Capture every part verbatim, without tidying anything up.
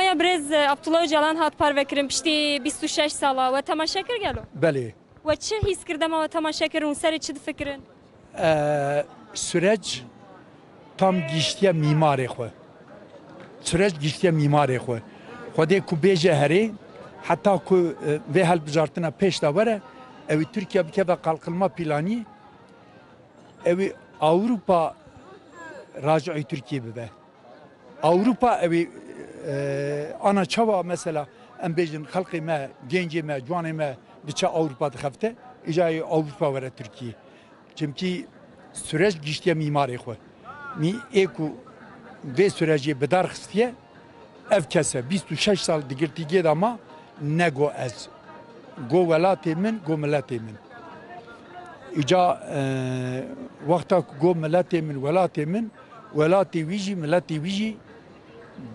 Ya birêz, e, Abdullah Öcalan hat parvekirin piştî bîst û şeş sala. We temaşe kir gelo? Belê. We çi hîs kir dema we temaşe kirin û serê çi difikirin? E, süreç tam giştiye mîmarê xwe. Süreç giştiye mîmarê xwe. Xwedê ku bêje herê, heta ku, e, vê helbijartina pêş de were, ew ê Tirkiye bikeve kalkınma planî, ew ê Ewropa racî Tirkiye bibe. Ewropa ew ê, e, ana çawa mesela em bêjin xelkê me, gencê me, ciwanê me diçe Ewropa dixebite, îca yê Ewropa were Tirkiye. Çimkî süreç giştiye mîmarê xwe. Mî ê ku vê sürecê bi dar xistiye, ev kes e, bîst û şeş sal di girtîgê de ma, ne go ez. Go welatê min, go miletê min. Îca, e, wexta ku go miletê min, welatê min, welatê wî jî, miletê wî jî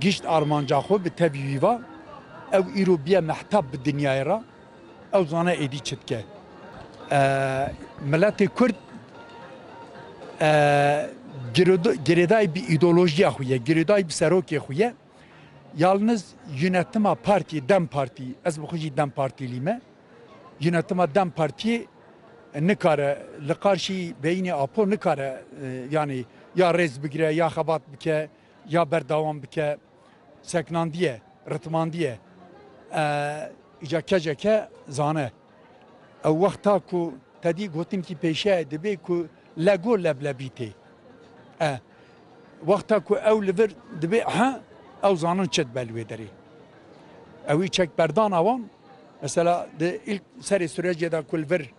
gişt armanca xwe bi tevî wî va, ew îro biye mehtap bi dinyayê re, ew zane êdî çi dike. E, miletê Kurd, e, girêda-, girêdayî bi îdeolojiya xwe ye, girêdayî bi serokê xwe ye. Yalniz yönetima partiyê, DEM Partî, ez bi xwe jî DEM Partîlî me. Yönetima DEM Partiyê nikare li qarşî beyînê Apo nikare, e, yanî ya rêz bigire, ya xebat bike, ya berdewam bike, seknandiye, ritmandiye. E, îca keceke zane. Ew wexta ku te dî gotinkî pêşiya dibê ku lego leblebî tê. E, wexta ku ew li vir dibê, ha, ew zanin çi dibe li wê derê. Ew ê çek berdana wan, mesela di ilk serê sürecê de ku li vir,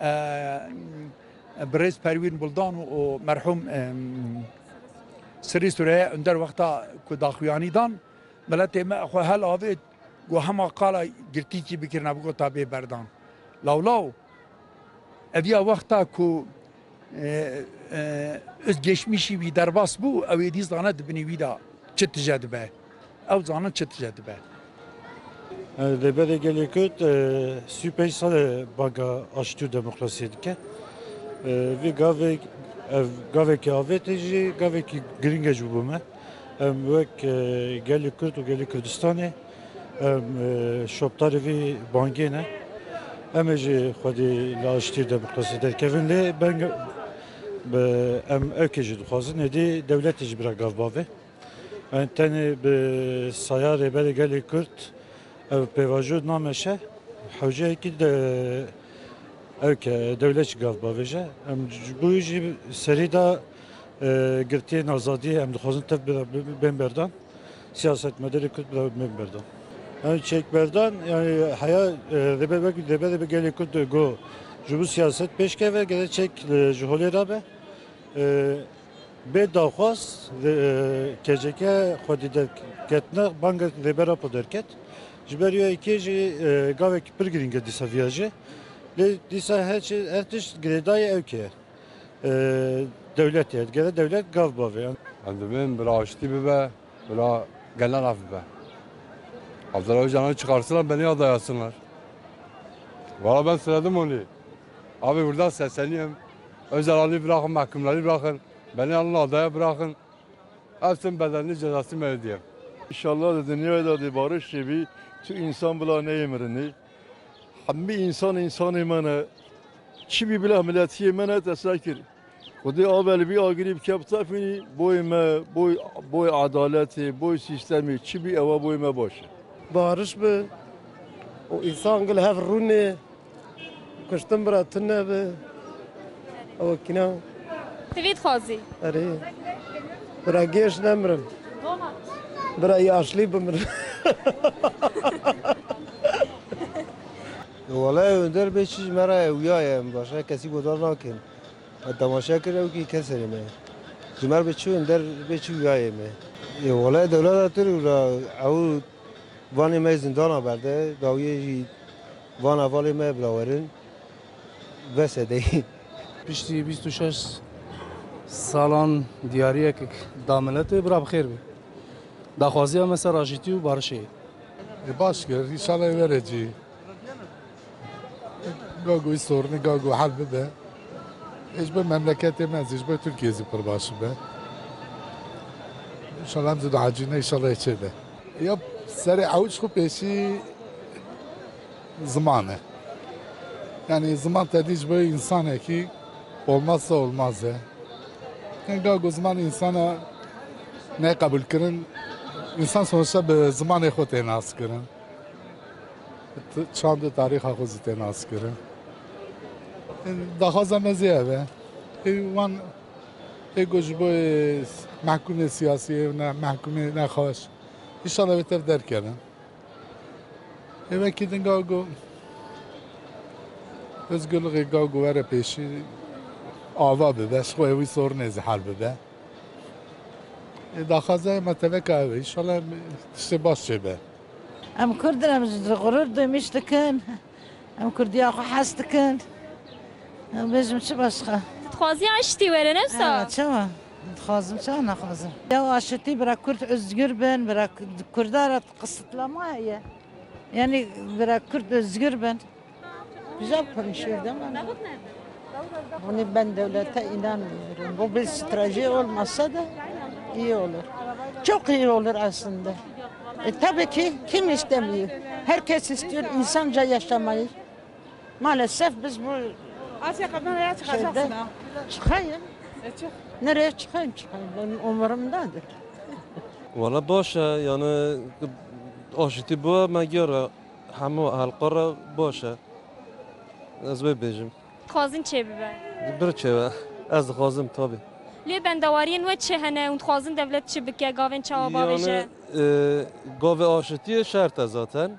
e, birêz Perwîn Buldan û, û merhûm, e, Sirî Süreyya Önder wexta ku daxuyanî dan, miletê me xwe hel avêt, got hema qala girtîkî bikirine, bigota bê berdan. Law law, ev ya wexta ku, e, e, özgeçmişî wî derbas bû, ew ê dî zane di binî wî de çi tije dibe. Ew zanin çi tije dibe. E, Rêberê Gelê Kurd, e, sî û pênc sal e banga aştî û demokrasiyê dike. E, vî gavê, ev gavekî avêtê jî gavekî girîng e ji bo me. Em wek, e, gelê Kurd û gelê Kurdistanê, em, e, şopdarê vî bangê ne. Em ê jî xwedî li aştî û demokrasî derkevin, lê beng, bi, em ewkê jî dixwazin, êdî dewletê jî bira gav bavê. Em tenê bi saya Rêberê Gelê Kurd, ev pêvajo nameşe, hewceyekî de ewke dewlet jî gav bavêje. Em ji bo jî serî de, e, girtiyên azadiyê em dixwazin tev bira-, bi-, bên berdan. Siyasetmedarê Kurd bira bên berdan. Em çek berdan, yani heya, e, Rêber, wek Rêberê Gelê Kurd got, ji bo siyaset pêş keve, gerek çek, e, ji holê rabe. E, Bê daxwaz, e, K C K xwedî derketine, banga Rêber Apo derket. Ji ber wê yekê jî, e, gavekî pir girîng e dîsa viya jî. Lê dîsa her çi, her tişt girêdayî ewkê ye. E, dewletê ye. Digere dewlet gav bavê. Em dibên bila aştî bibe, bila genel ev bibe. Abdullah Öcalan'ı çıkarsınlar, beni adayasınlar. Valla ben söyledim onu. Abi buradan sesleneyim. Öcalan'ı bırakın, mahkumları bırakın. Beni alın adaya bırakın. Hepsinin bedelini, cezasını ben ödeyeyim. İnşallah di dinyayê de dê barış çêbî, tu însan bila neyê mirinê. Hemî însan însanê me ne. Çi bî bila miletiyê me ne te se kir. Xwedê ava li vî agirî bike bitefînî, boyê me, boy, boy edaletê, boy sîstemê, çi bî ewa boyê me baş e. Barış bi û însan gil hev rûnê. Kuştin bira tune bi. Ew kîna. Tu vî dixwazî? Erê. Bira gêş nemirin. Bira yaşlî bimirin. Wele Önder bê çi ji me re ewya ye, em başka kesî godar nakin. Em temaşe kir, ew kî keserê me. Ji me re bê çi Önder bê çi ewya ye me. Ê wele dewleta Tirk ra ew vanê me zindana berde, dawiyê jî van hevalê me bila werin, vesedeyî. Piştî bîst û şeş salan diyariyek da miletê, bira bi xêr be. Daxwaziya me ser ajîtî û barişê ye. E, baş kir, înşallah ê were cî. Gago wî sorunî gago hel bibe. Ê ji bo memleketê me zî, ji bo Tirkiyê zî pir baş bibe. Înşallah em zî duacî ne, înşallah ê çêbe. Ya Serê ew ji xwe pêşî ziman e. Yani ziman te dî ji bo însanekî olmazsa olmaz e. Yani ga ku ziman însana ne qebûl kirin, însan sonuçta bi zimanê xwe tê nas kirin. T-, çand û tarîxa xwe zî tê nas kirin. Daxwaza me zî ev e. Ê wan ê ku ji bo ê mehkûmê siyasî, ê ne, mehkûmê nexweş. Înşallah wê tev derkevin. Ê wekî din ga ku Özgürlüğê ga ku were pêşî ava bibe, ji xwe wî sorunê zî hel bibe. Ê daxwaza me teveka ev e. Înşallah tiştê baş çêbe. Em Kurd in, em ji xurur dumîş dikin. Em Kurdiya xwe hez dikin. Em bêjim çi başqa? Dixwaziya aştî were, ne wisa? Ha, çawa? Dixwazim, çawa naxwazim? Ya aşitî bira Kurd özgür bin, bira Kurda re kısıtlama heye. Yani bira Kurd özgür bin. Güzel konuşuyor değil mi? Bunu ben devlete inanmıyorum. Bu bir strateji olmasa da iyi olur. Çok iyi olur aslında. E, tabii ki kim istemiyor? Herkes istiyor insanca yaşamayı. Maalesef biz bu Asya, kapıdan nereye çıkacaksın şeyde ha? Çıkayım. E, çık. Nereye çıkayım, çıkayım? Benim umurumdadır. Wala baş e, yani aşitî bû me gere hemû helqa re baş e. Ez wê bêjim. Dixwazin çê bibe? Bir çê be. Ez dixwazim tabi. Lê bendewariyên we çi hene? Hûn dixwazin dewlet çi bike? Gavên çawa bavêje? Yani, e, gavê aşitiyê şert e zaten.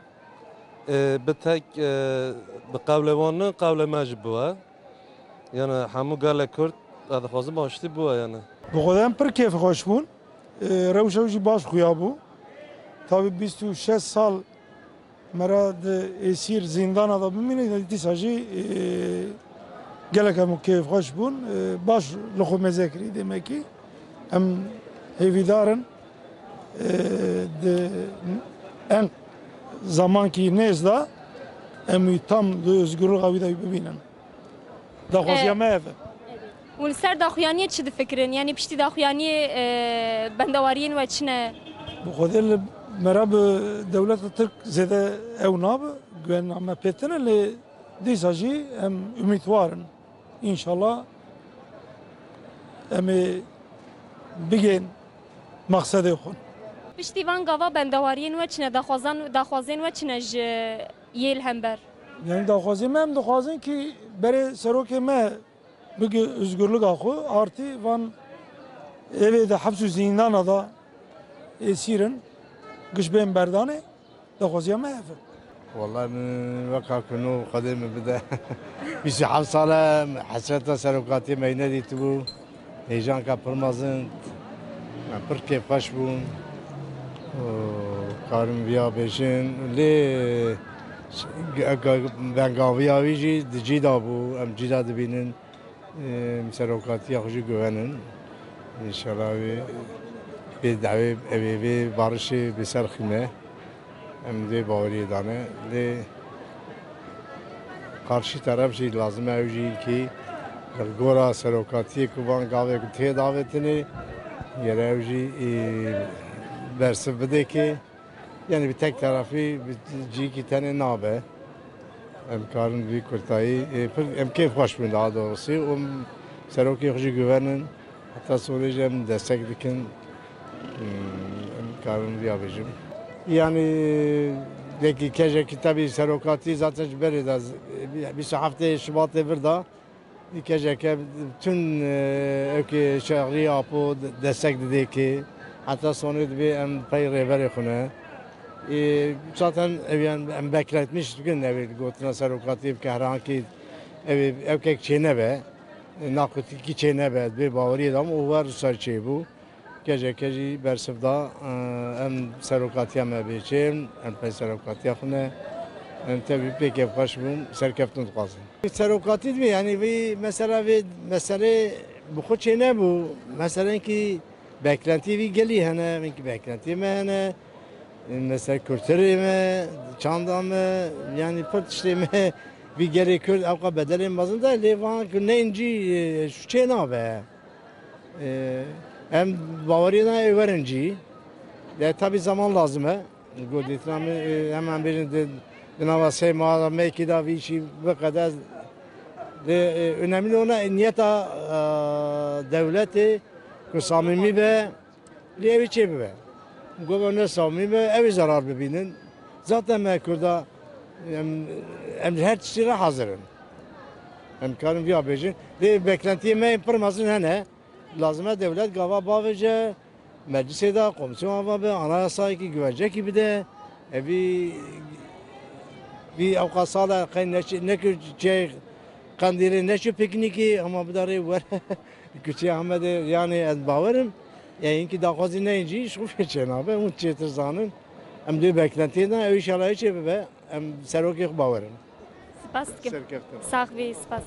E, bi tek, e, bi qewlê wan ne, qewlê me jî biwe. Yani hemû gelê Kurd, ez dixwazim aştî biwe yani. Bi xwe de em pir kêfxweş bûn. E, rewşa wî jî baş xuya bû. Tabi bîst û şeş sal me re di êsîr zîndana de bimîne, dîsa jî, e, gelek em kêfxweş bûn. E, baş li xwe meze kirî demekî. Em hêvîdar in, e, di en zamankî nêz de em wî tam di özgürlüğa wî de bibînin. Daxwaziya E, me ev e. Hûn li ser daxuyaniyê çi difikirin? Yanî piştî daxuyaniyê, e, bendewariyên we çi ne? Bi xwedê li me re bi dewleta Tirk zêde ew nabe, guhena me pê tune, lê dîsa jî em umîtwar in. Înşallah em ê bigên mexsedê xwe. Piştî van gava bendewariyên we çi ne, daxwazan, daxwazên we çi ne ji yê li hember? Yani daxwazê me, em dixwazin ki berê serokê me bige özgürlüga xwe, artî van evê de heps û zîndana da êsîr in, giş bên berdanê, daxwaziya me ev e. Wallahî min weka ku nû Xwedê min bide. Bîst û heft sal e hesreta serokatiyê me nedîtibû. Hêjanka pir mezin, me pir kêfxweş bûn. Û karim viya bêjin. Lê bengaviya wî jî di cî de bû. Em cî de dibînin. Em serokatiya xwe jî guhenin. Înşallah wê pê dawê evê vê barişê bi ser xîne. Em dê baweriyê dane. Lê karşî teref jî lazim e ew jî ki li gora serokatiyê ku van gavê ku tê davêtinê, gere ew jî, e, bersiv bide ki, yani bi tek terefî bi cîkî tenê nabe. Em karin vî kurtayî, e, pir em kêf xweş bûn daha doğrusu. Û serokê xwe jî guvenin. Heta sonê jî em destek dikin. Hmm, em karin viya bêjim. Yani, dekî kejekî tabi serokatî zaten ji berê de z-, bîst û heftê Şubatê vir da. Kejeke tun, e, ewkê şexrî apo de-, destek didê ki. Heta sonê dibê em pey rêberê xwe ne. E, zaten ev yan em bekletmiş dikin ev gotina serokatî bike herankî ev, ewkek çê nebe. Naqotikî çê nebe, dibê baweriyê de û wer ser çêbû. Kejeke jî bersiv da, e, em serokatiya me bê çê, em pey serokatiya xwe ne. Em tevî pê kêfxweş bûn, serkeftin dixwazin. Serokatî dibê, yanî vî mesela vê meselê bi xwe çê nebû. Meselenkî beklentî vî gelî hene, min kî beklentî me hene. Mesela kulturê me, çanda me, yanî pir tiştê me vî gelê Kurd ewqa bedelên mezin de, lê van ku ne incî, e, şu çê nabe. E, em baweriyê de ê werin cî. De tabi zaman lazim e. Godîtina min, e, hemen bêjin di, di nava sê meha mekî da vî şî biqede. Di, e, önemli ona niyeta, e, dewletê ku samîmî be, lê ew ê çê bibe. Ku ne samîmî be, ew ê zerar bibînin. Zaten me Kurda, em, em ji her tiştî re hazir in. Em karin viya bêjin. Lê beklentiyê me yên pir mezin hene. Lazim e dewlet gava bavêje, meclisê de komisyon ava be, anayasayekî güvencekî bide. Evî vî ewqa sala qey neçi-, nekir çê Qendîlê neçi piknîkî, ama bidarê were kuçê Amedê, yani ez bawerim. Yani inkî daxwazî neyên jî ji xwe çênabe, hûn çêtir zanin. Em dê beklentiyê de ew inşallah çê bibe, em serokê xwe bawerin. Spas dikim. Serkeftin. Sax bî, spas.